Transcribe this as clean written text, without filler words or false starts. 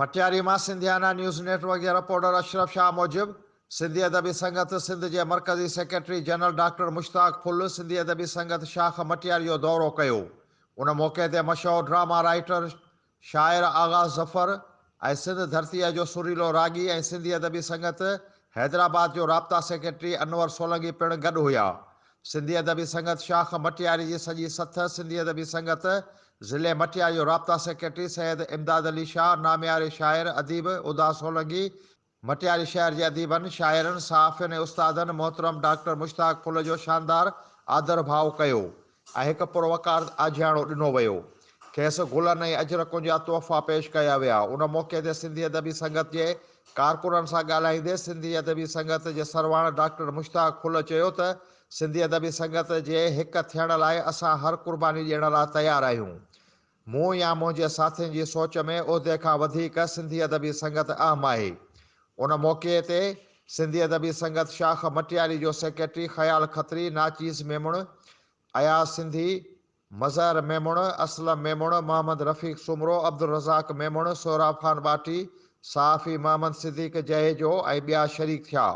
مٽياري مان Sindhiana news net work جي reporter Ashraf Shah موجب، سنڌي ادبي سنگت سنڌ جي مرڪزي secretary general doctor Mushtaq Phul Sindhi Adabi Sangat شاخ مٽياري جو دورو ڪيو. ان موقعي تي مشهور ڊراما رائيٽر شاعر آغا ظفر ۽ سنڌ ڌرتيء جو سريلو راڳي ۽ سنڌي ادبي سنگت حيدرآباد جو رابطا سيڪريٽري انور سولنگي پڻ گڏ هيا. سنڌي ادبي سنگت شاخ مٽياري جي سڄي سٿ سنڌي ادبي سنگت ضلعي مٽياري جو رابطا سيڪريٽري سيد امداد علي شاهه، نامياري شاعر اديب ادا سولنگي، مٽياري شهر جي اديبن، شاعرن، صحافين ۽ استادن محترم ڊاڪٽر مشتاق ڦل جو شاندار آڌر ڀاء ڪيو ۽ هڪ پروقار آجياڻو ڏنو ويو. کيس گلن ۽ اجرڪن جا تحفا پيش ڪيا ويا. ان موقعي تي سنڌي ادبي سنگت جي ڪارڪنن سان ڳالهائيندي سنڌي ادبي سنگت جي سرواڻ ڊاڪٽر مشتاق ڦل چيو ته سنڌي ادبي سنگت جي هڪ ٿيڻ لاء اسان هر قرباني ڏيڻ لاء تيار آهيون. مون يا منهنجي ساٿين جي سوچ ۾ عهدي کان وڌيڪ سنڌي ادبي سنگت اهم آهي. ان موقعي تي سنڌي ادبي سنگت شاخ مٽياري جو سيڪريٽري خيال کتري، ناچيز ميمڻ، اياز سنڌي، مظهر ميمڻ، اسلم ميمڻ، محمد رفيق سومرو، عبدالرزاق ميمڻ، سهراب خان ٻاٽي، صحافي محمد صديق جهيجو ۽ ٻيا شريڪ ٿيا.